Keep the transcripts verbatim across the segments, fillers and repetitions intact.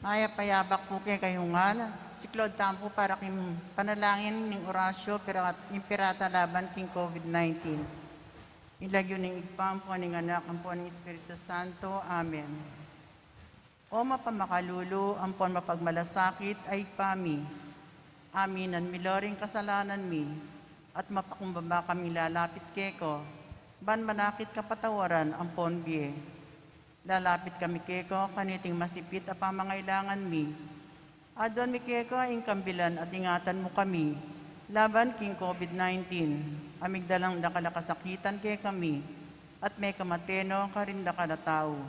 Mayap a yabak pu kekayu ngan. Siklaud tamu pu para king panalangin ning Oratio Imperata laban king COVID nineteen. King lagyu ning Ibpa, ampo ning Anak, ampo ning Espiritu Santo. Amen. O mapamakalulu, ampon mapagmalasakit a Ibpa mi, aminan mi la ring kasalanan mi, at mapakumbaba kaming lalapit keka, ban manakit kapatawaran ampon bie. Lalapit kami keka kaniting masipit a pamangailangan mi. Aduan mi keka ing kambilan at ingatan mu kami laban king COVID nineteen, a migdalang dakal a kasakitan kekami, at mekamate no karing dakal a tau.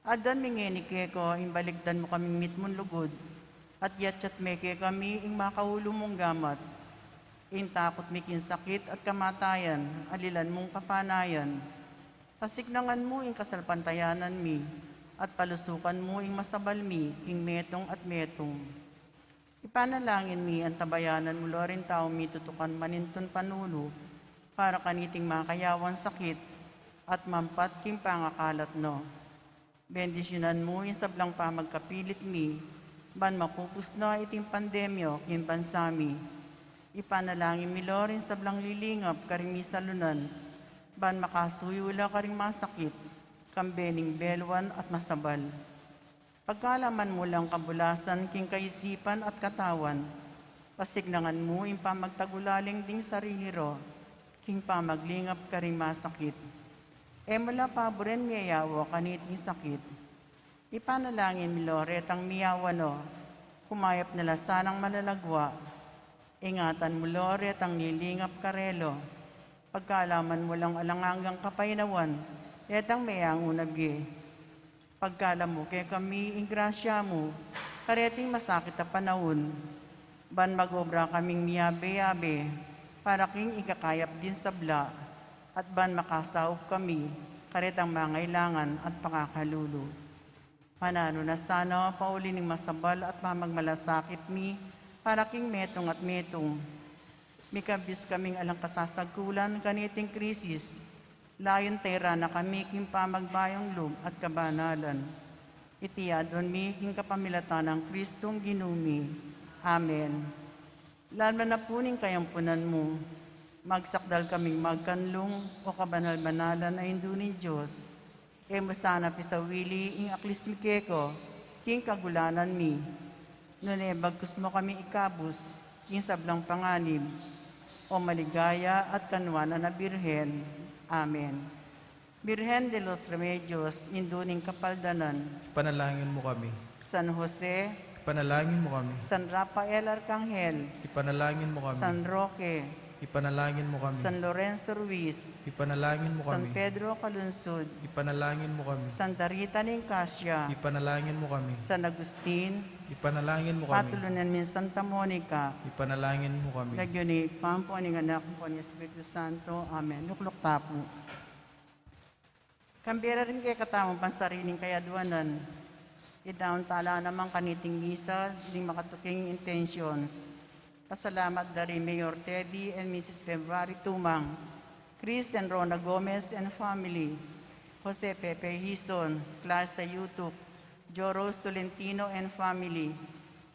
Aduan mi ngeni keka ing balikdan mu kaming mitmung lugud, at yatyat me kekami ing makaulu mung gamat. Ing takut mi king sakit at kamatayan, alilan mung kapanayan. Pasiknangan mu ing kasalpantayanan mi, at palusukan mu ing masabal mi king metung at metung. Ipanalangin mi, antabayanan mu la ring taung mitutukan manintun panulu para kaniting makayawan sakit at mampat king pangakalat no. Bendisyunan mu ing sablang pamagkapilit mi, ban mapupus na iting pandemya king bansa mi. Ipanalangin mi la ring sablang lilingap karing misalunan, ban makasuyu la karing masakit, kambe ning beluan at masabal. Pagkaluban mu lang kabulasan king kaisipan at katawan, pasiknangan mu ing pamagtagulaling ding sarili ra, king pamaglingap karing masakit. E mu la paburen miyayawa kaniting sakit. Ipanalangin mi la retang miyawa no, kumayap na la sanang malalagwa. Ingatan mu la retang lilingap karela. Pagkaluban mu lang alang anggang kapaynawan retang meyangu na bie. Pagkaluban mu kekami ing grasya mu kareting masakit a panaun, ban mag-obra kaming miyabe-yabe para king ikakayap ding sabla, at ban makasaup kami karetang mangailangan at pakakalulu. Mananu na sana pauli ning masabal at pamagmalasakit mi para king metung at metung. Mikabus kaming alang kasasagkulan kaniting krisis, layun tera na kami king pamagbayung lub at kabanalan. Iti aduan mi king kapamilatan nang Kristong Ginu mi. Amen. Lalman na pu ning kayampunan mu, magsakdal kaming magkanlung, o kabanal-banalan a Indu ning Dios. E mu sana pisawili ing aklis mi keka king kagulanan mi, nune bagkus mu kami ikabus king sablang panganib, o maligaya at kanuanan a Birhen. Amen. Birhen de los Remedios, Indu ning Kapaldanan. Ipanalangin mu kami. San Jose. Ipanalangin mu kami. San Rafael Arcangel. Ipanalangin mu kami. San Roque. Ipanalangin mu kami. San Lorenzo Ruiz. Ipanalangin mu kami. San Pedro Calungsod. Ipanalangin mu kami. Santa Rita ning Cascia. Ipanalangin mu kami. San Agustin. Ipanalangin mu kami. Patulunan mi Santa Monica. Ipanalangin mu kami. Lagyu ning Ibpa, ampo ning Anak, ampo ning Espiritu Santo. Amen. Lukluk ta pu. Kambe ra ring kekatamung pansariling kayaduanan, idaun tala naman kaniting misa ding makatuking intentions. Pasalamat da ri Mayor Teddy and Missus February Tumang, Chris and Rona Gomez and family, Jose Pepe Hizon, Clarissa Yutuk, Joe Rose Tolentino and family,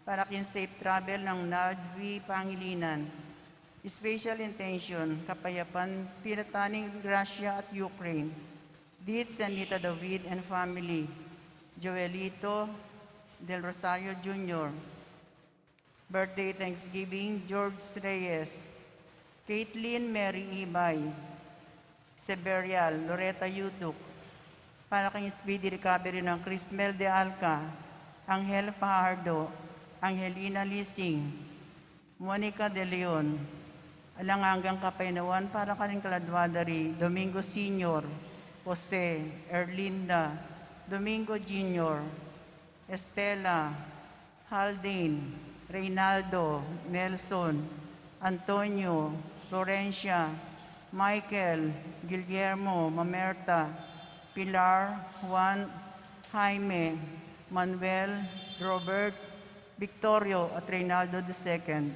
para king safe travel nang Nadvi Pangilinan. Special intention, kapayapan pinataning grasya at Ukraine. Dit Senita David and family, Joelito Del Rosario Junior, birthday thanksgiving, George Reyes, Caitlin Mary Ibay, Severial Loreta Yutuk, para king speedy recovery nang Crismel de Alca, Angel Fajardo, Angelina Lising, Monica de Leon, alang anggang kapaynawan para karing kaladua da ri Domingo Senior, Jose, Erlinda, Domingo Junior, Estela, Haldane, Reynaldo, Nelson, Antonio, Florencia, Michael, Guillermo, Mamerta, Pilar, Juan, Jaime, Manuel, Robert, Victorio at Reynaldo the second.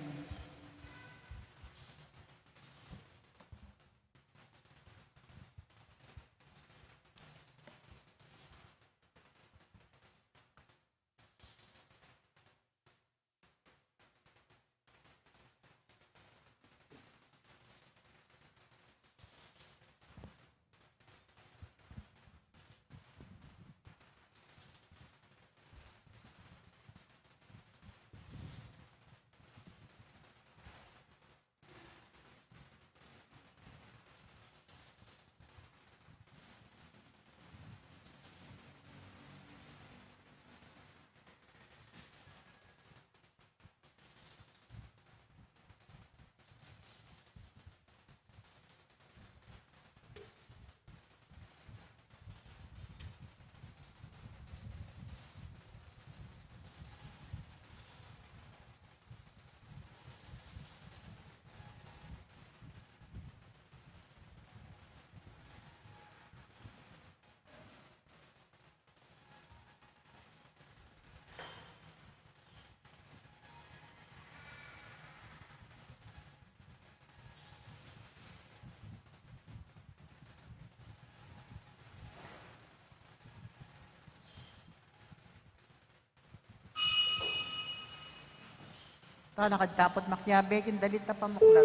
Sana kadtapot makiabe king dalit a pamuklat.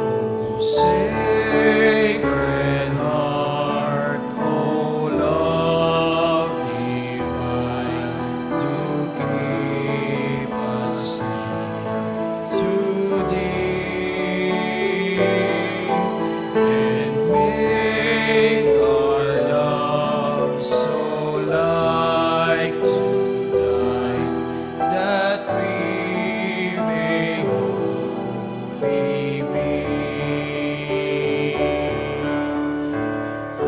O Sacred Heart, O love divine, to keep us near to Thee, and make our love so like to Thine, that we may holy be.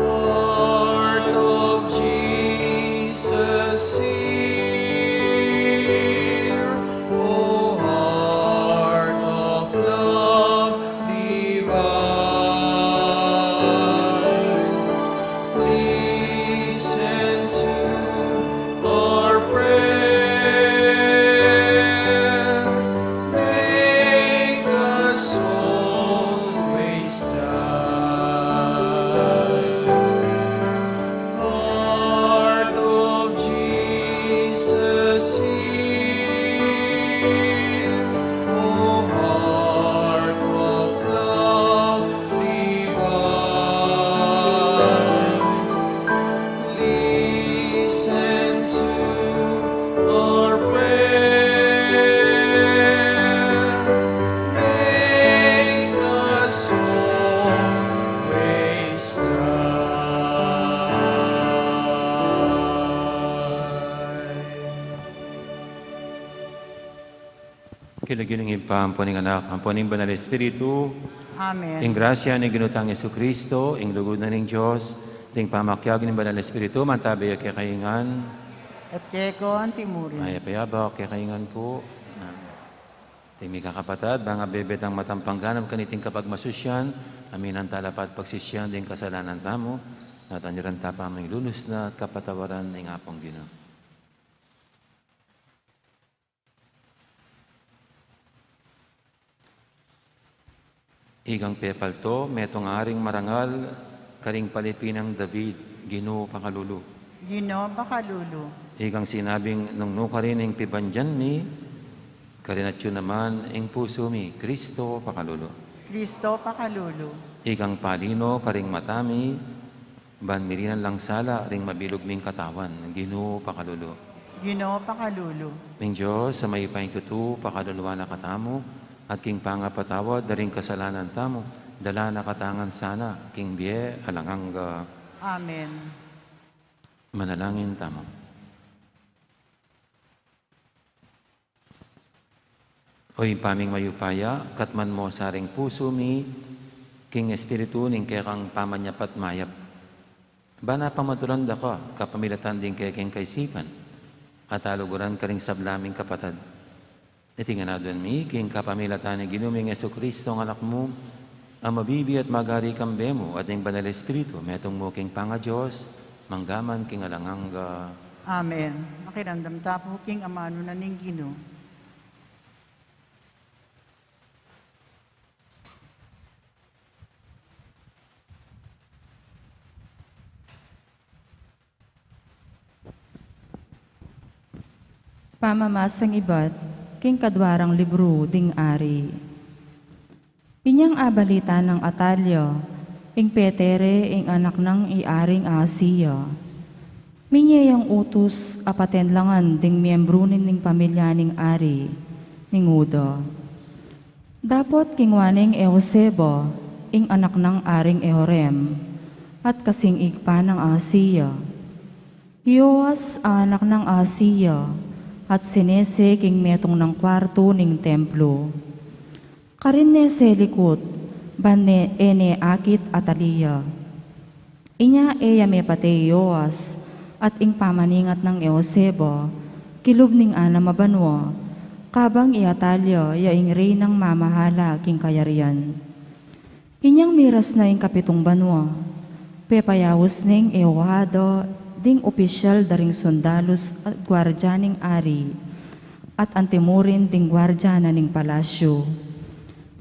Heart of Jesus, hear, O heart of love divine, listen to our prayer, make us always Thine. Heart of Jesus, hear, O heart of love divine, listen to our prayer, make us always Thine. King lagyu ning Ibpa, ampo ning Anak, ampo ning Banal Espiritu. Amen. Ing grasya ning Ginu tang Jesucristo, ing lugud na ning Dios, ding pamakiabe ning Banal Espiritu, mantabe ya kekayu ngan. At keka antimurin. Mayap a abak kekayu ngan pu. Ding mikakapatad, bang bebe tang matampang ganap kaniting kapagmasusyan, aminan tala pa at pagsisian ding kasalanan tamu, at anyaran ta pa ing lulus na at kapatawaran ning Apung Ginu. Ikang pepalto, metung aring marangal karing palipi nang David, Ginu pakalulu. Ginu pakalulu. Ikang sinabing nung nukarin ing pibandian mi, karin atyu naman ing pusu mi, Kristo pakalulu. Kristo pakalulu. Ikang palino karing mata mi, ban mirinan lang sala ring mabilug ming katawan, Ginu pakalulu. Ginu pakalulu. Ing Dios a mayupaya king tutu, pakaluluan na katamu, at king pangapatawad da ring kasalanan tamu, dala na katamu ngan sana king bie alang angga. Amen. Manalangin tamu. O Ibpa ming mayupaya, katman mu sa ring pusu mi king espiritu ning kekang pamanyapat mayap. Bana pamatulan da ka kapamilatan ding kekeng kaisipan, at aluguran karing sabla ming kapatad. Iti ngan aduan mi king kapamilatan ning Ginu ming Jesucristo, ing Anak mu, a mabibie at magari kambe mu at ning Banal Espiritu, metung mu king pangaDios, mangga man king alang angga. Amen. Makiramdam ta pu king amanu na ning Ginu. Pamamasang ibat king kadwa rang libru ding Ari. Inyang abalita nang Atalya, ing pete re ing anak nang i Aring Asia. Minye yang utus a patenlangan ding miembru ning pamilya ning ari, ning Juda. Dapot kingwa neng Euseba, ing anak nang Aring Ehorem, at kasing ibpa nang Asia. I Joas a anak nang Asia, at sinese king metung nang kuartu ning templo. Karin ne selikut, ban ne, e ne akit Atalya. Inya e ya mepate i Joas, at ing pamaningat nang Euseba, kilub ning anam a banua, kabang i Atalya ya ing reynang mamahala king kayarian. Inyang miras na ing kapitung banua, pepayaus neng Jehoiada ding opisyal da ring sundalus at guardia ning ari, at antimurin ding guardia na ning palasyu.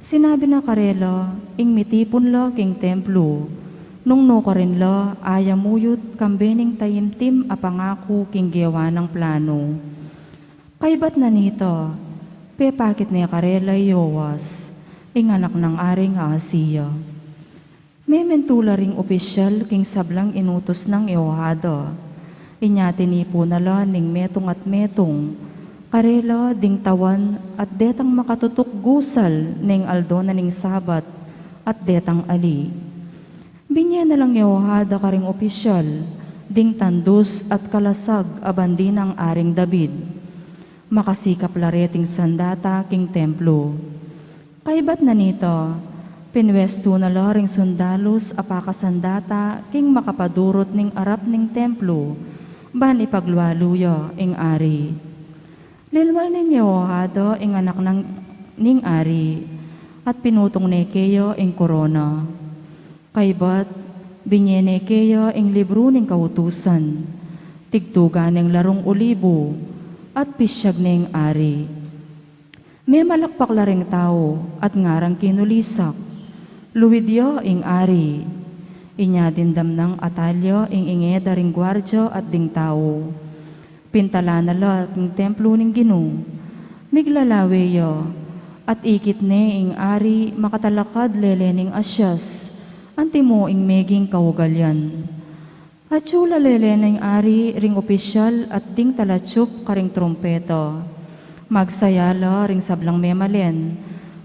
Sinabi na karela ing mitipun la king templo, nung nukarin la ayamuyut kambe ning taimtim a pangaku king gewa nang planu. Kaybat na nita, pepakit ne karela i Joas, ing anak nang aring Asia. Mementu la ring opisyal king sablang inutus nang Jehoiada. Inya tinipu na la ning metung at metung karela ding tawan at detang makatutuk gusal neng aldo na ning Sabat at detang ali. Binye na lang Jehoiada karing opisyal ding tandus at kalasag a bandi nang Aring David. Makasikap la reting sandata king templo. Kaybat na nita, pinwestu na la ring sundalus a pakasandata king makapadurut ning arap ning templo, ban ipaglualu ya ing ari. Linwal neng Jehoiada ing anak nang, ning ari, at pinutung ne keya ing korona. Kaybat, binye ne keya ing libru ning kautusan, tigtugan neng larung olibu, at pisyag neng ari. Memalakpak la ring tau at ngarang kinulisak, "Luid ya ing ari!" Inya dimdam nang Atalya ing inge da ring guardia at ding tau. Pintala na la king templo ning Ginu. Miglalawe ya, at ikit ne ing ari makatalakad lele ning asyas, antimo ing meging kaugalian. Atyu la lele ning ari ring opisyal at ding talatiup karing trumpeta. Magsaya la ring sablang memalen,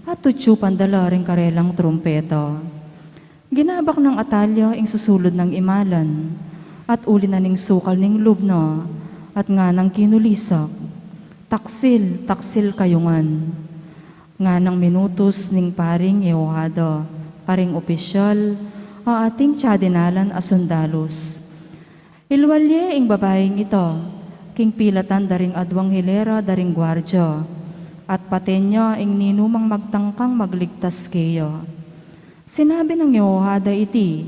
at tutyupan da la ring karelang trumpeta. Ginabak nang Atalya ing susulud nang imalan, at uli na ning sukal ning lub na, at nganang kinulisak, "Taksil, taksil kayu ngan." Nganang minutus ning paring Jehoiada karing opisyal a ating tiyadinalan a sundalus. Ilwal ye ing babaing ita king pilatan da ring adwang hilera da ring guardia, at paten ya ing ninumang magtangkang magligtas keya. Sinabi nang Jehoiada iti,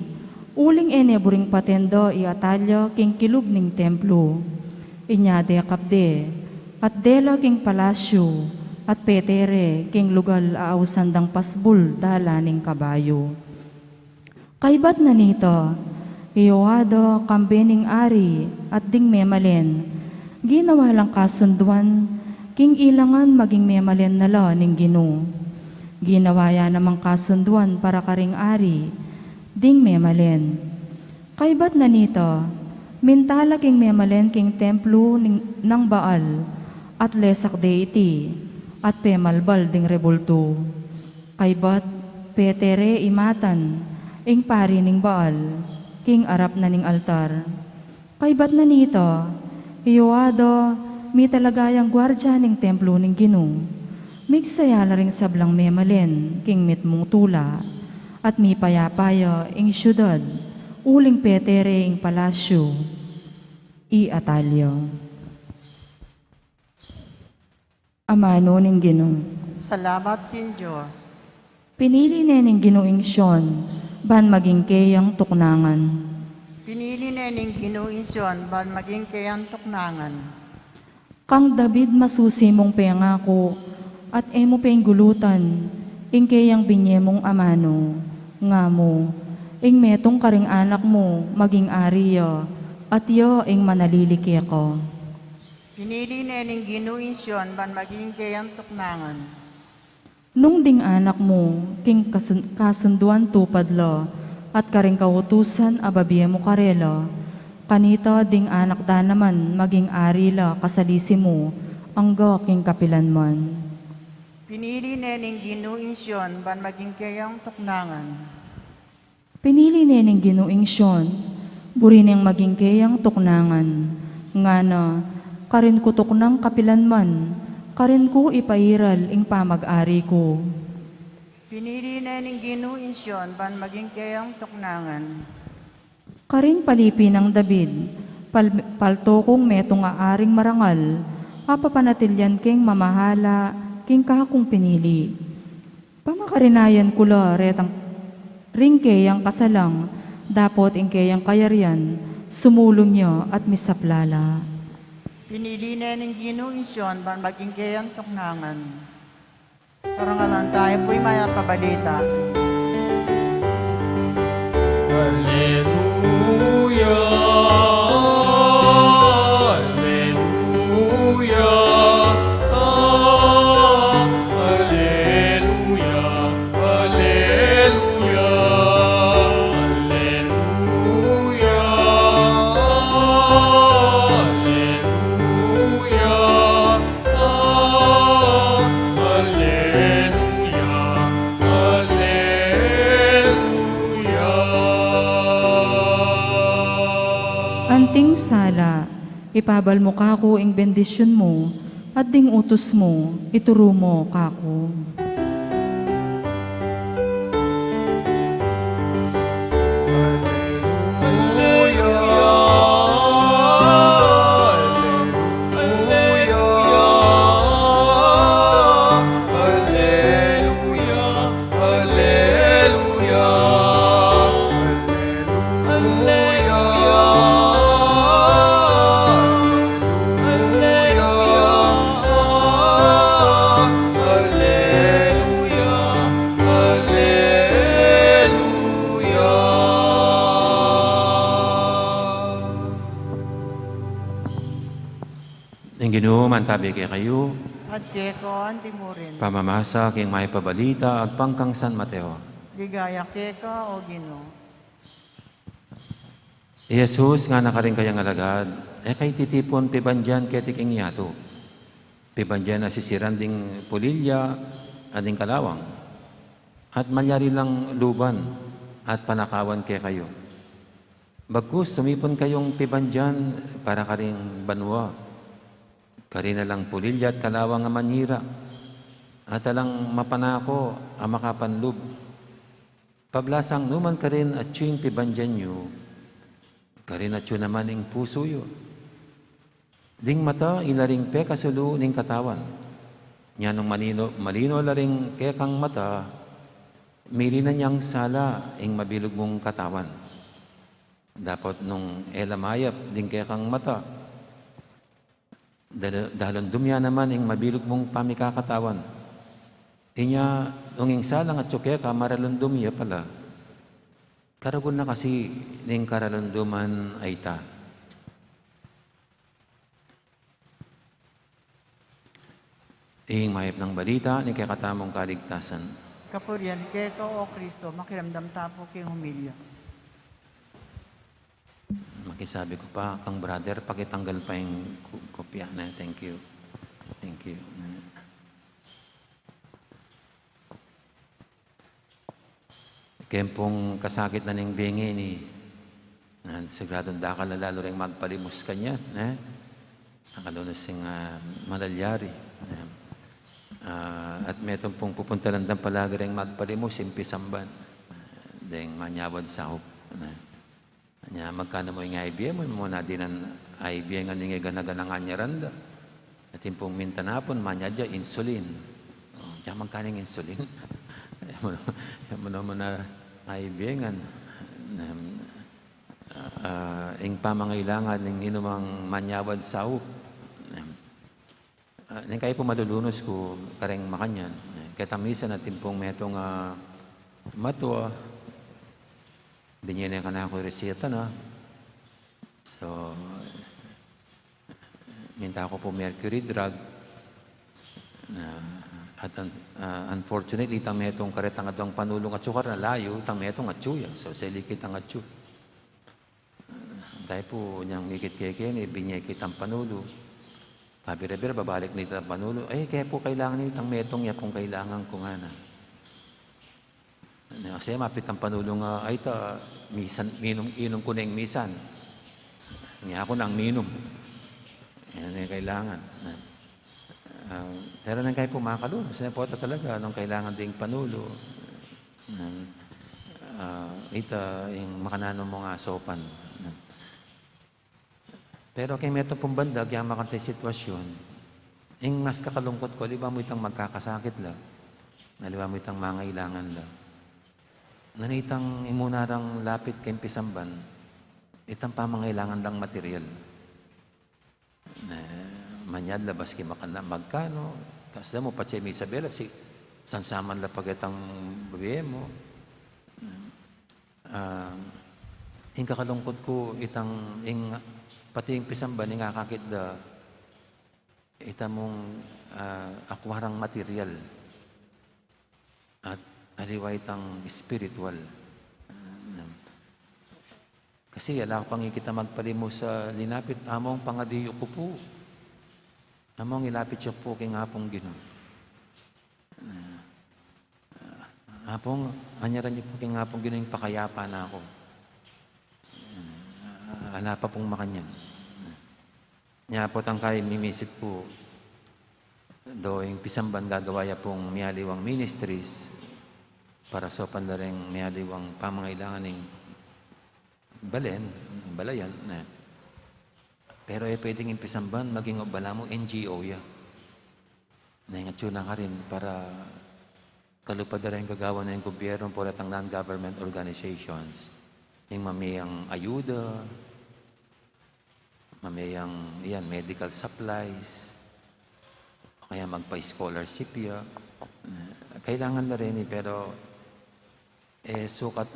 uling e ne buring paten da i Atalya king kilub ning templo. Inya dekap de, at dela king palasyu, at pete re king lugal a ausan dang pasbul dala ning kabayu. Kaybat na nita, i Jehoiada kambe ning ari at ding memalen, ginawa lang kasunduan king ilangan maging memalen na la ning Ginu. Ginawa ya namang kasunduan para karing ari, ding memalen. Kaybat na nita, minta la king memalen king templo ning, nang Baal, at lesak de iti, at pemalbal ding rebultu. Kaybat, pete re imatan ing pari ning Baal king arap na ning altar. Kaybat na nita, i Jehoiada, mitalaga yang guardia ning templo ning Ginu. Migsaya la ring sablang memalen king mitmung tula, at mipayapa ya ing siudad, uling pete re ing palasyu i Atalya. Amanu ning Ginu. Salamat king Dios. Pinili ne ning Ginu ing Sion, ban maging keyang tuknangan. Pinili ne ning Ginu ing Sion, ban maging keyang tuknangan. Kang David masusi mung pengaku, at e mu penggulutan, ing keyang binye mung amanu, nga mu, ing metung karing anak mu, maging ari ya, at ya ing manalili keka. Pinili ne ning Ginu ing Sion ban maging keyang tuknangan. Nung ding anak mu, king kasun-, kasunduan tupad la, at karing kautusan a babie mu karela, kanita ding anak da naman maging ari la kasalisi mu, angga king kapilan man. Pinili ne ning Ginu ing Sion ban maging keyang tuknangan. Pinili ne ning Ginu ing Sion, buri neng maging keyang tuknangan, ngana, karin ku tuknang kapilan man, karin ku ipairal ing pamag-ari ku. Pinili ne ning Ginu ing Sion ban maging keyang tuknangan. Karing palipi nang David, pal-, palto kung metung a aring marangal, a papanatilian keng mamahala, king kakung pinili. Pamakarinayan ku la retang ring keyang kasalang, dapot ing keyang kayarian, sumulung ya at misapla la. Pinili ne ning Ginu ing Sion ban maging kayang tuknangan. Parangalan tamu pu ing Mayap a Balita. Aleluya, aleluya, ah, aleluya, aleluya, aleluya, aleluya. Ah, aleluya, aleluya. Anting sala, ipabal mu kaku ing bendisyun mu, at ding utus mu, ituru mu kaku. Aleluya, aleluya, aleluya, aleluya, aleluya, aleluya, aleluya, aleluya. Ing Ginu mantabi kekayu. At keka anti mu rin. Pamamasa king Mayap a Balita agpang kang San Mateo. Ligaya keka, O Ginu. I Jesus ngana karing kayang alagad, e kayu titipun pibandian keti king yatu, pibandian a sisiran ding pulilya at ding kalawang, at malyari lang luban at panakawan kekayu. Bagkus tumipun kayung pibandian para karing banua, karin alang pulilya at kalawang a manyira, at alang mapanako a makapanlub. Pablasang nu man karin atyu ing pibandian yu, karin atyu naman ing pusu yu. Ding mata ila ring pekasulu ning katawan. Nya nung malino, malino la ring kekang mata, mirinan yang sala ing mabilug mung katawan. Dapot nung e la mayap ding kekang mata, dal-, dalundum ya naman ing mabilug mung pamikakatawan. Inya nung ing salang atyu keka maralundum ya pala, karagul na kasi ning karalunduman a ita. Ing Mayap a Balita ning kekatamung kaligtasan. Kapurian keka, O Kristo. Makiramdam ta pu king humilya. Makisabi ku pa kang brother, pakitanggal pa ing ku-, kopya na. Thank you. Thank you. Keng pung kasakit na ning bengi ini, na, siguradung dakal na lalu ring magpalimus kanyan, ne? Akalunus sing, ah, malalyari, ne? Ah, at metung pung pupuntalan dang palagi ring magpalimus, ing pisamban, deng manyawad saup, ne? Nya, magkanu mu ing I B M? Mu na dinan I B M ngan ing gana-gana ngan ya randa. Atin pung minta na pun, manyad ya insulin. O, nya magkanu ing insulin? Mu na, mu na I B M ngan, em, ah, ing pamangailangan ning inumang manyawad saup. Em, Ah, neng kayi pu malulunus ku kareng makanyan. Eh, ketang misan atin pung metung, ah, matua, binye ne kanaku ing reseta na. So, minta ku pu mercury drug. Na, at un-, ah, unfortunately, itang metung karetang adwang panulung atsu karin, layu, itang metung atsu ya. So, selikit ang atsu. Dai pu nyang mikit kekeni, binye ke itang panulu. Pabira-bira, babalik na itang panulu. Ay, kaya pu kailangan itang metung ya pung kailangan ku ngana. Kasi mapit ang panulu nga, ay, ta, misan, minum, inum ku neng misan. Nya ku nang minum. Yan ing kailangan. Ah, pero neng kayi pu makalunus, kasi pu talaga, nung kailangan ding panulu, ah, ita ing makananu mung asopan. Pero keng metung pung banda, agyaman kang sitwasyun, ing mas kakalungkut ku, aliwa mu itang magkakasakit la, aliwa mu itang mangailangan la. Nanu itang imuna rang lapit keng pisamban, itang pamangailangan dang material. Ne, Manyad la baski makanyan, magkanu, kasla mu patse mi Isabela, si, samsaman la pa ketang bibie mu. Ah, ing kakalungkut ku, itang, ing, pati ing pisamban, ing akakit da, ita mung, ah, akwarang material. At aliwa itang spiritual. Ah, kasi ala ku pang ikit a magpalimu sa linapit, among pangadiyu ku pu. Among ilapit ya pu king Apung Ginu. Ah, Apung, anyaran yu pu king Apung Ginu ing pakayapa na ku. Ah, ala pa pung makanyan. Nya pu tangka imimisip ku, do ing pisamban gagawa ya pung mialiwang ministries, para saupan da reng mialiwang pamangailangan ning balen, balayan, ne. Pero e pwedeng ing pisamban, maging balamu N G O ya. Ne, ing atsu na karin para kalupad da reng gagawan ning gobyerno, para itang non-government organizations. Ing mamie yang ayuda, mamie yang, yan, medical supplies, o kaya magpa-scholarship ya. Kailangan na rin, eh, pero, eh, sukat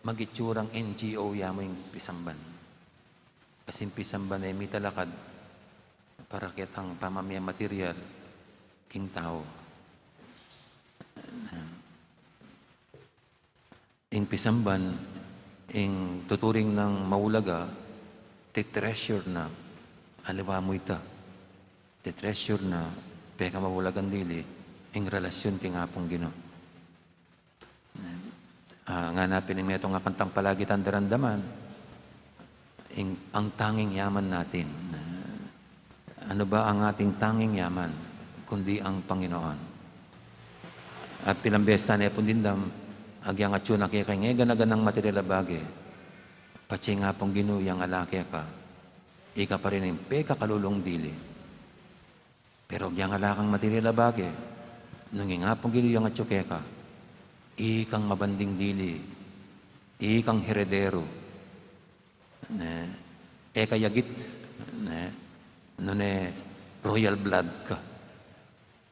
magitsurang N G O ya mu ing pisamban. Kasi ing pisamban, eh, mitalakad para ketang pamamie material king tau. Ing pisamban, ing tuturing nang maulaga, ti-treasure na, aliwa mu ita, ti-treasure na, pekamaulagan dili, ing relasyon king Apung Ginu. Ah, ngana pin ing metung a kantang palagi tang daramdaman, ing, ang tanging yaman natin. Ano ba ang ating tanging yaman, kundi ang Panginoon? At pilang beses tane pung dimdam, agyang atsu na keka ing e gana-ganang material a bage, patse ing Apung Ginu yang ala keka, ika pa rin ing pekakalulung dili. Pero agyang ala kang material a bage, nung ing Apung Ginu yang atsu keka, ikang mabanding dili, ikang heredero, ne, e ka yagit, ne, nune royal blood ka.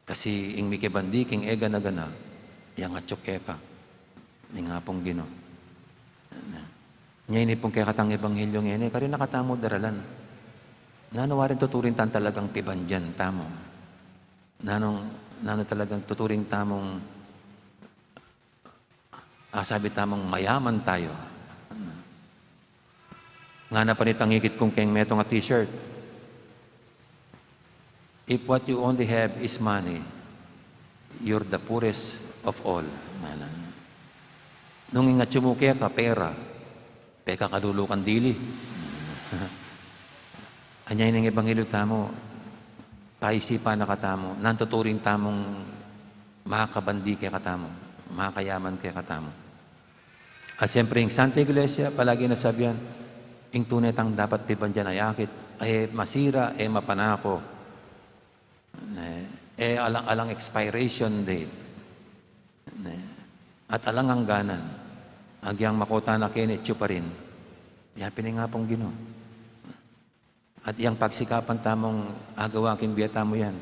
Kasi ing mikibandi king e gana-gana, yang atsu keka, ing Apung Ginu. Nya ini pung kekatang ebanghelyo ngeni, karin na katamu daralan. Nanu waring tuturing tang talagang pibandian tamu? Nanung, nanu talagang tuturing tamung, ah, sabi tamung mayaman tayo? Ngana pa nitang ikit kung keng metung a t-shirt, "If what you only have is money, you're the poorest of all." Ngana. Nung ing atsu mu keka pera, pekakalulu kang dili. Anya ining ebanghelyo tamu, paisipan na katamu, nanu tuturing tamung makabandi kekatamu, makayaman kekatamu. At siyempre, ing Santa Iglesia, palagi na sabian, ing tune tang dapat pibandian a akit, e masira, e mapanako, ne, e alang, alang expiration date, ne, at alang angganan, agyang makota na keni, atsu pa rin. Ya pin ing Apung Ginu. At yang pagsikapan tamung agawa king bie tamu yan.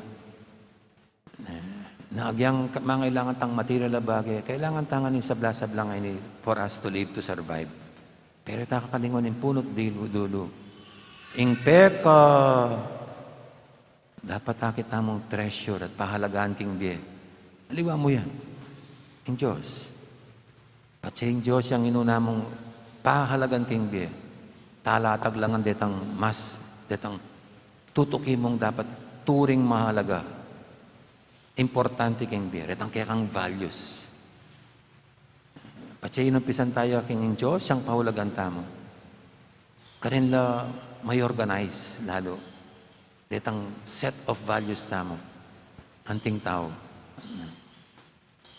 Na agyang ka-, mangailangan tang material a bage, kailangan ta ngan ing sabla-sabla ngeni for us to live, to survive. Pero e ta kakalinguan ing punut dulu, dulu. Ing peka, dapat akit tamung treasure at pahalagaan king bie. Aliwa mu yan. Ing Dios. Patse ing Dios yang inuna mung pahalagan king bie, talatag la ngan detang mas, detang tutuki mung dapat turing mahalaga, importante king bie, detang kekang values. Patse inumpisan taya king ing Dios yang pahalagan tamu, karin la mai-organize lalu detang set of values tamu anting tau.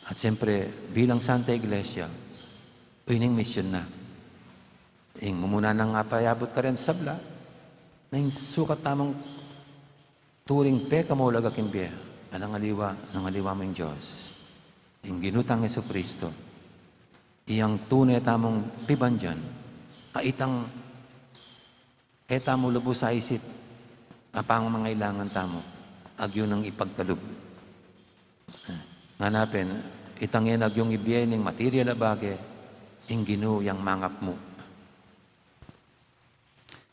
At siyempre, bilang Santa Iglesia, o ining misyon na. Ing mumuna nang apayabut karin sabla, na ing sukat tamung turing pekamaulaga king bie, alang aliwa, nung aliwa mu ing Dios. Ing Ginu tang Jesucristo, iyang tune tamung pibandian, a itang e tamu lubus aisip, Apang mangailangan tamu, agyu nang ipagkalub. Ngana pin, itang e na agyung ibie ning material a bage, ing Ginu yang mangapmu.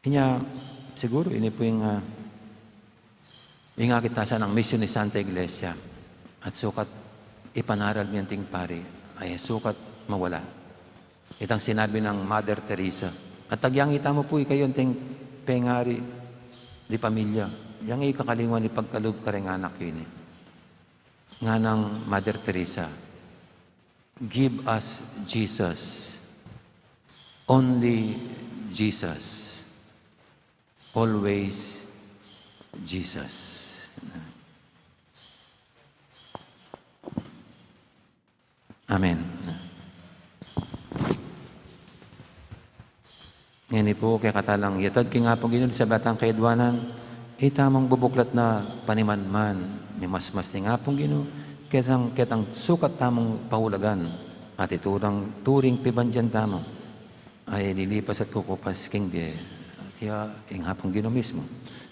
Inya, siguru, ini pu ing, ah, ing akit ta sa nang misyon ning Santa Iglesia. At sukat ipanaral mi anting pari, ay sukat mawala. Itang sinabi nang Mother Teresa. At agyang ita mu pu ikayu anting pengari di pamilya. Yang e yu kakalingwan ipagkalub kareng anak yu ini. Nganang Mother Teresa, "Give us Jesus. Only Jesus. Always Jesus." Amen. Ngeni pu, kekatalang yatad king Apung Ginu ing sablang kayadwanan, itamung bubuklat na panimanman, mimasmas ning Apung Ginu, ketang, ketang sukat tamung paulagan, at iturang turing pibandian tamu. Ay lilipas at kukupas king bie, at iya ing Apung Ginu mismu.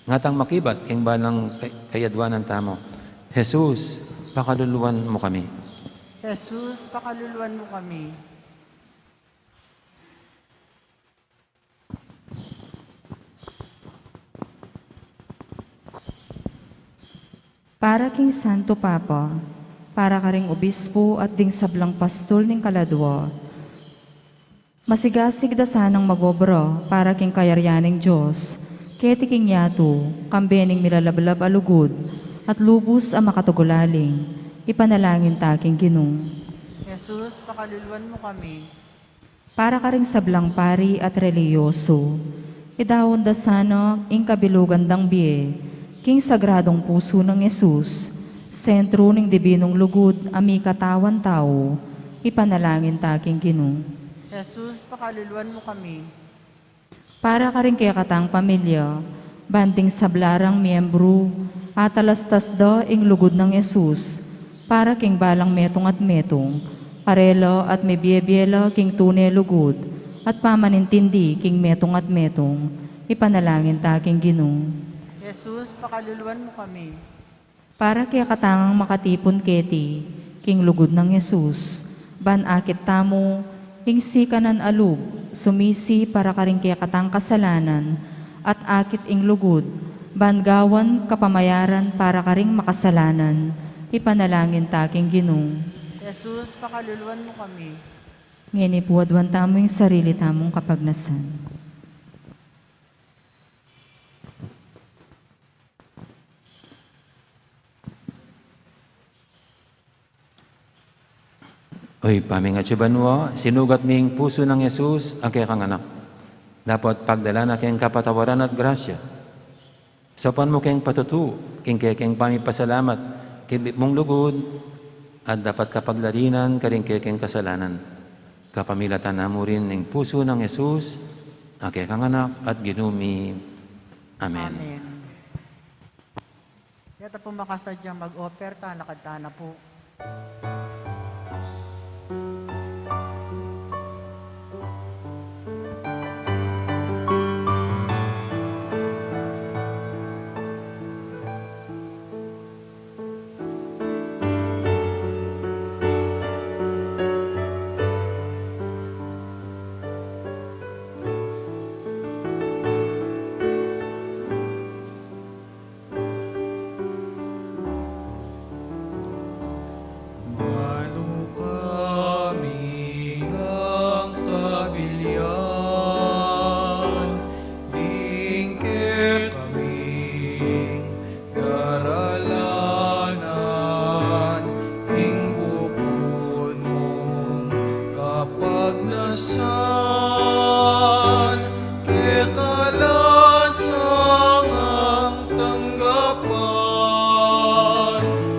Ngatang makibat king balang kay-, kayadwanan tamu, "Jesus, pakaluluan mu kami." Jesus, pakaluluan mu kami. Para king Santo Papa, para karing obispo at ding sablang pastul ning kaladua, masigasig da sanang mag-obra para king kayarian ning Dios, keti king yatu, kambe ning milalablab a lugud, at lubus a makatagulaling, ipanalangin ta king Ginu. Jesus, pakaluluan mu kami. Para karing sablang pari at relihiyoso, idaun da sana ing kabilugan dang bie king Sagradung Pusu nang Jesus, sentru ning dibinung lugud a mikatawan tau, ipanalangin ta king Ginu. Jesus, pakaluluan mu kami. Para karing kekatang pamilya, ban ding sabla rang miembru, atalastas da ing lugud nang Jesus, para king balang metung at metung, karela at mibie-bie la king tune lugud, at pamanintindi king metung at metung, ipanalangin ta king Ginu. Jesus, pakaluluan mu kami. Para kekatang makatipun keti, king lugud nang Jesus, ban akit tamu, ing sikanan a lub, sumisi para karing kekatang kasalanan, at akit ing lugud, ban gawan kapamayaran para karing makasalanan, ipanalangin ta king Ginu. Jesus, pakaluluan mu kami. Ngeni pu aduan tamu ing sarili tamung kapagnasan. O Ibpa mi, atsu ka banua, sinugat mi ing pusu nang Jesus a kekang Anak. Dapot pagdalan na keng kapatawaran at grasya. Saupan mu keng patutu ing kekeng pamipasalamat king libuk mung lugud, at dapat kapaglarinan karing kekeng kasalanan. Kapamilatan na mu rin ing pusu nang Jesus a kekang Anak at Ginu mi. Amen. Amen. Keta pu makasadyang mag-offer, talakad tana pu. Manu kami ngang kabilian, ding kekaming daralanan, ing bukun mung kapagnasan, keka la sangang tanggapan,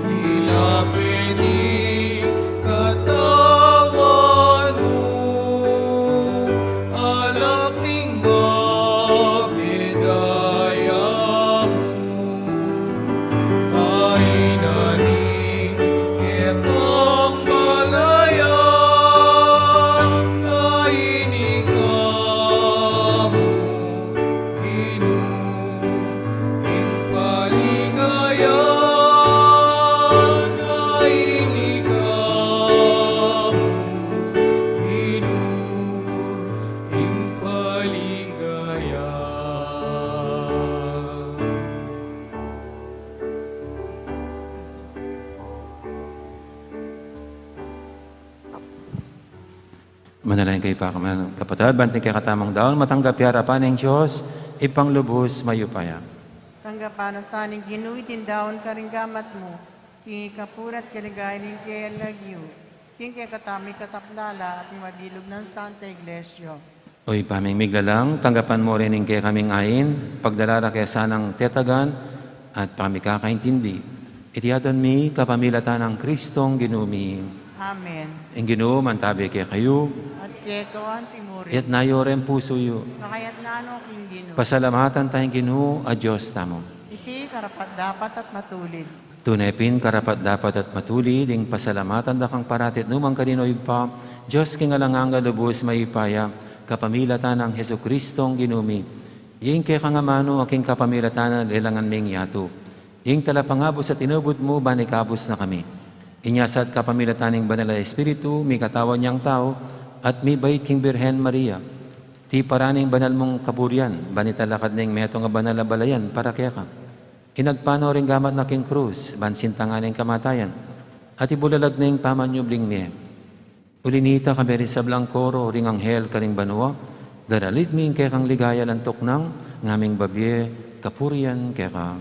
dinape ning katawan mu, alak ning mapedaya mu. Ay na ning kekang balayan, ay ni kamu, Ginu, ing Manalangin kayu pa, kapatad, ban iting kekatamung daun matanggap ya arapan ning Dios, Ibpang lubus mayupaya. Tanggapan na sa ning Ginu iting daun karing gamat mu, king ikapuri at kaligayan ning kayang lagyu, king kekatamung kasaplalan at ning mabilug nang Santa Iglesia. O Ibpa ming miglalang, tanggapan mu rin ing kekaming ain, pagdala ra ke sanang tetagan at pamikakaintindi. Iti adwan mi kapamilatan nang Kristong Ginu mi. Amen. Ing Ginu mantabi kekayu. At keka antimurin. Itas yu ring pusu yu. Makaitas no king Ginu. Pasalamatan taya ing Ginu a Dios tamu. Iti karapat-dapat at matulid. Tune pin karapat-dapat at matulid ing pasalamatan da kang parati at nukarin man, O Ibpa, Dios king alang angga, lubus mayupaya, kapamilatan nang Jesucristong Ginu mi. Ing kekang amanu a king kapamilatan na lelangan ming yatu. Ing talapangabus a tinubud mu, ban ikabus na kami. Inya sa at kapamilatan ning Banal a Espiritu, mikatawan yang tau, at mibait king Birhen Maria. Tiparan ning banal mung kaburian, ban italakad ning metung a banal a balayan para keka. Inagpang no ring gamat na king krus, ban sintangan ning kamatayan, at ibulalag ning pamanyubling mie. Uli nita, kayabe ring sablang koro ring anghel karing banua, daralit mi ing kekang ligaya, lantuk nang ngaming babie kapurian keka.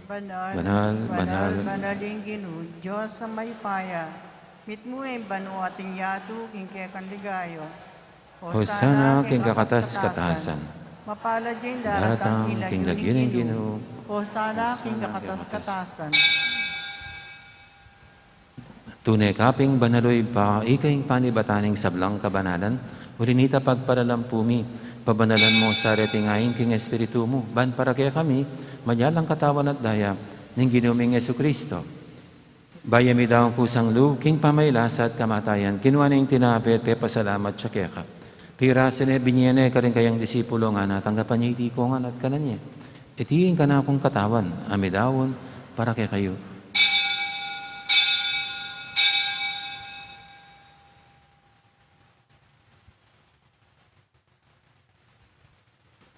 Banal, banal, banal, banal ing Ginu, Dios a mayupaya. Mitmu ing banua at ing yatu king kekang ligaya. Hosana king kakatas-katasan. Mapalad ya ing daratang king lagyu ning Ginu. Hosana king kakatas-katasan. Tune ka pin banal, O Ibpa, ika ing panibatan ning sablang kabanalan. Uli nita pagparalampu mi, pabanalan mu sa reting ain king Espiritu mu, ban para kekami maging katawan at daya ning Ginu ming Jesucristo. Bayu ya midaun kusang lub king pamagkasakit at kamatayan, kinua ne ing tinape at pepasalamat ya keka. Pirasu ne, binie ne karing kayang disipulo, ngana, tanggapan ye iti kongan at kanan ye. Iti ing kanakung katawan a midaun para kekayu.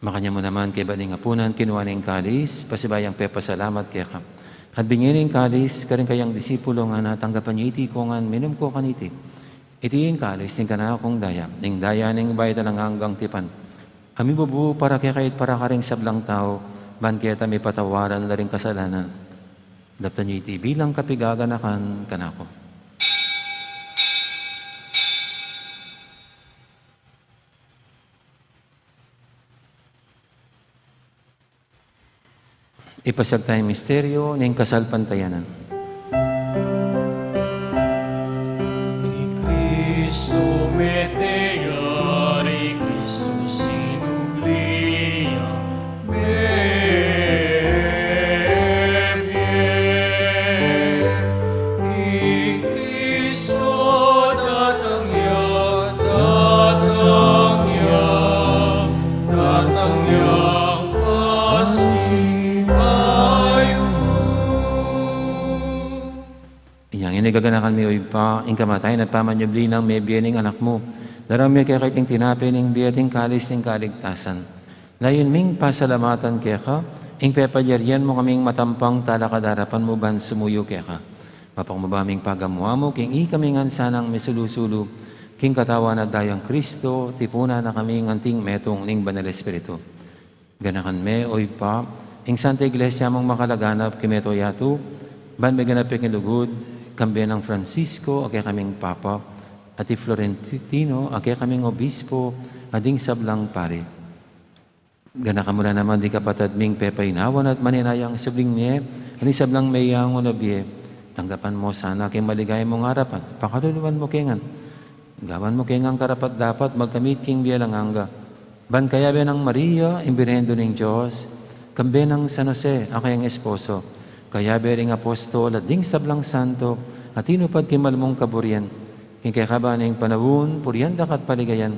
Makanyan mu naman kaybat ning apunan, kinua ne ing kalis, pasibayu yang pepasalamat keka. At binie ne ing kalis karing kayang disipulo, ngana, tanggapan ye iti kongan, minum ko kaniti. Iti ing kalis ning kanakung daya, ning daya ning bayu at alang anggang tipan, a mibubu para kekayu at para karing sablang tau, ban keta mipatawaran la ring kasalanan. Daptan ye iti bilang kapaganakan kanaku. Ipasiag taya ing misteryu ning kasalpantayanan. I Kristu mete ya, i Kristu sinubli ya, mebie. I Kristu datang ya, datang ya, datang ya, pasibayu. Inya ngeni gaganakan mi, O Ibpa, ing kamatayan at pamanyubli nang mebie ning Anak mu. Daraun mi keka iting tinape ning bie at ing kalis ning kaligtasan. Layun ming pasalamatan keka ing pepalyarian mu kaming matampang talakad king arapan mu ban sumuyu keka. Mapakubaba ming pagamu-amu king ikami ngan sanang misulu-sulu king katawan at dayang Kristu, tipunan na kaming anting metung ning Banal Espiritu. Ganakan me, O Ibpa, ing Santa Iglesia mung makalaganap king mabilug a yatu, ban meganap ya king lugud, kambe nang Francisco a kekaming Papa, at i Florentino a kekaming Obispo, at ding sablang pari. Ganakan mu la naman ding kapatad ming pepainawan at maninayang subling mie, at ding sablang meyangu na bie. Tanggapan mu sana king maligaya mung arapan, pakaluluan mu ke ngan. Gawan mu ke ngan karapat-dapat magkamit king bie alang angga. Ban kayabe nang Maria, ing Birhen Indu ning Dios, kambe nang San Jose a kayang esposo, kayabe ring apostol at ding sablang santo a tinupad king mal mung kaburian, king kekaban ning panaun, purian da ka at paligayan,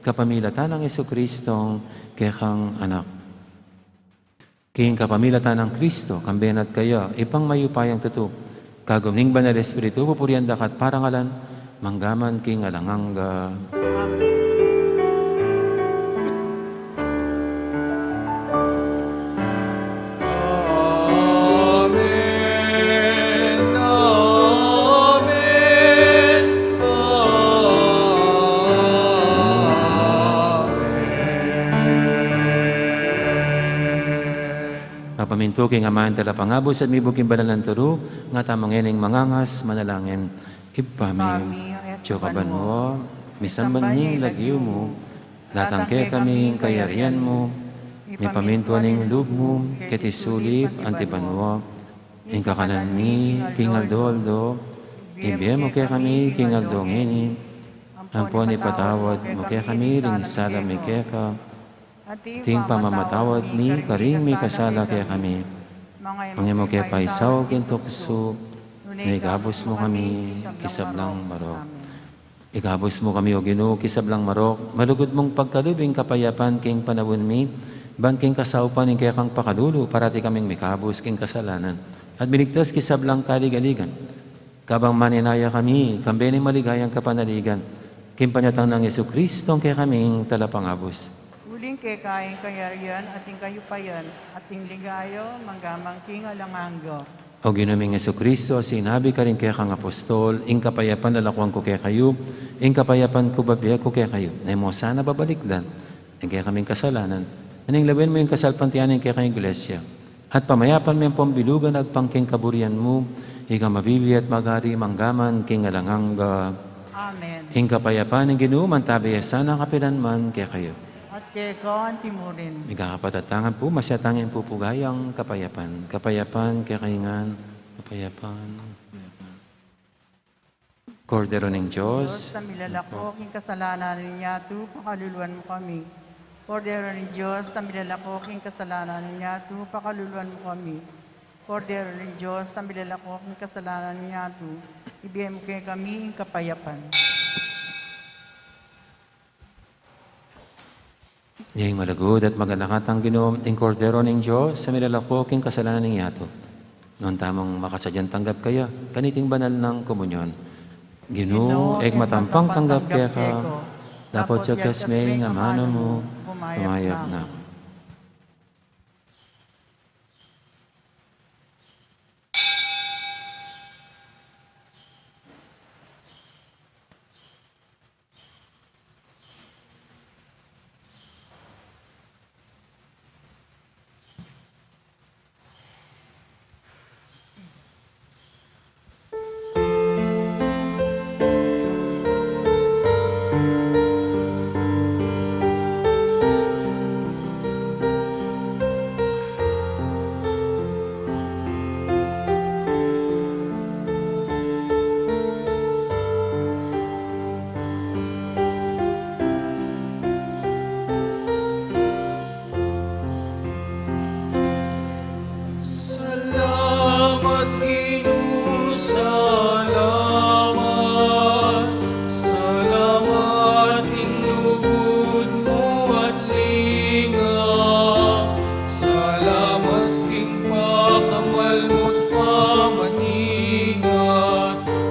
kapamilatan nang Jesucristong kekang Anak. King kapamilatan nang Kristu, kambe na at kaya, Ibpang mayupayang tutu, kagum ning Banal Espiritu, pupurian da ka at parangalan, mangga man king alang angga. Amen. Amen. Amen. Amen. Mintu king Aman talapangabus at mibug king banal nang turu, nga tamu ngening mangangas manalangin. Ibpa mi, atsu ka banua, misamban ya ing lagyu mu, datang kekami ing kayarian mu, mipamintuan ing lub mu, keti sulip anti banua. Ing kakanan mi king aldo-aldo, ibie mu kekami king aldo ngeni, ampon ipatawad mu kekami ring sala mi keka, ating pamamatawad mi karing mikasala kekami. Manga e mu ke paisaul king tuksu, nune ikabus mu kami king sablang marok. Ikabus mu kami, O Ginu, king sablang marok, malugud mung pagkalub ing kapayapan king panaun mi, ban king kasaupan ning kekang pakalulu, parati kaming mikabus king kasalanan at miligtas king sablang kaligaligan. Kabang maninaya kami, kambe ning maligayang kapanaligan, king panyatang nang Jesucristo, ing kekaming talapangabus. Uling keka ing kayarian, at ing kayupayan, at ing ligaya, mangga man king alang angga. O Ginu ming Jesucristo, sinabi karing kekang apostol, ing kapayapan lalakuan ku kekayu, ing kapayapan ku bibie ku kekayu. E mu sana babalikdan ing kekaming kasalanan, nune lawen mu ing kasalpantayanan ning kekang Iglesia. At pamayapan me ampon bilugan agpang king kaburian mu, ika mabibie at magari mangga man king alang angga. Amen. Ing kapayapan ning Ginu mantabi ya sana kapilan man kekayu. At keka anti murin. Mikakapatad tamu ngan pu, masyat tang pupugayang kapayapan. Kapayapan kekayu ngan. Kapayapan. Kordero ning Dios. Dios, a milalako king kasalanan ning yatu, pakaluluan mu kami. Kordero ning Dios, a milalako king kasalanan ning yatu, pakaluluan mu kami. Kordero ning Dios, a milalako king kasalanan ning yatu, ibie mu kekami ing kapayapan. Ing malugud at maganaka tang Ginu, ing Kordero ning Dios, a milalako king kasalanan ning yatu. Nuan tamung makasadyang tanggap kaya kaniting banal nang komunyon. Ginu, e ku matampang tanggap keka, dapot ya kayas me ing amanu mu, kumayap na ku. Salamat, Ginu, salamat. Salamat king lugud mu at lingap. Salamat king pakamal mu't pamaningat.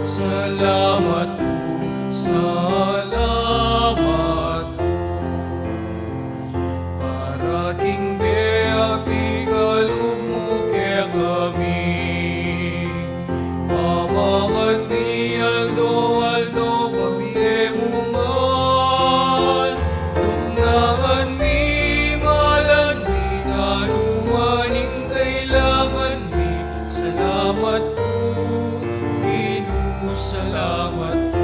Salamat pu, salamat pu. Para king bie a pikalub mu kekami. Pamangan mi aldo-aldo, pabie mu ngan. Tumnangan mi, malan mi, nanu man ing kailangan mi. Salamat pu, Ginu, salamat pu.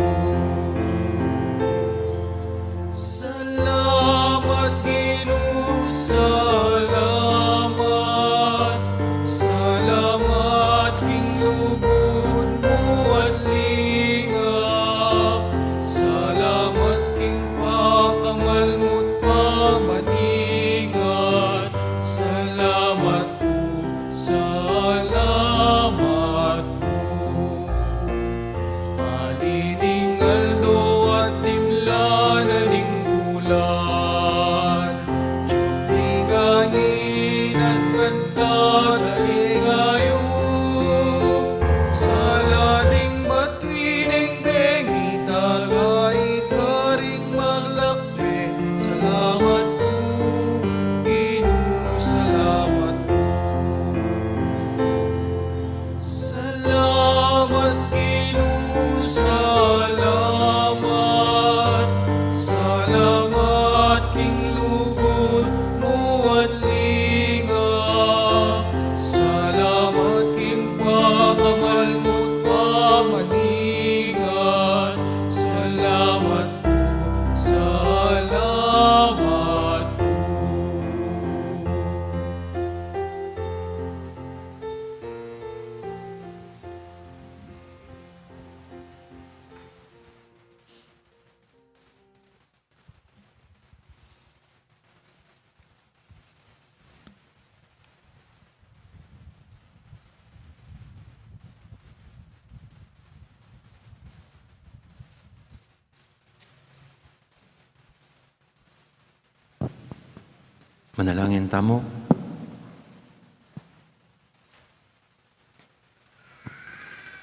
Manalangin tamu.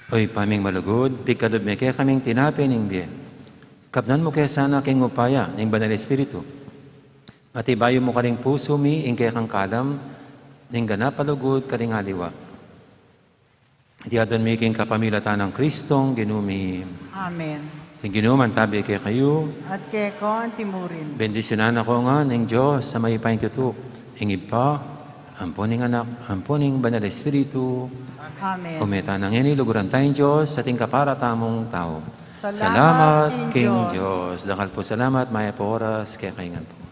O Ibpa ming malugud, pigkalub me kekaming tinape ning bie. Kabnan mu ke sana king upaya ning Banal Espiritu. At ibayu mu karing pusu mi ing kekang kalam ning ganap a lugud karing aliwa. Iti adwan mi king kapamilatan nang Kristong Ginu mi. Amen. Ing Ginu mantabi kekayu. At keka mu rin. Bendisyunan na kayu ngan ning Dios a mayupayang tutu, ing Ibpa, ampo ning Anak, ampo ning Banal Espiritu. Amen. O meta na ngeni, luguran taya ing Dios at ing kapara tamung tau. Salamat king Dios. Dakal pu salamat, mayap a oras kekayu ngan pu.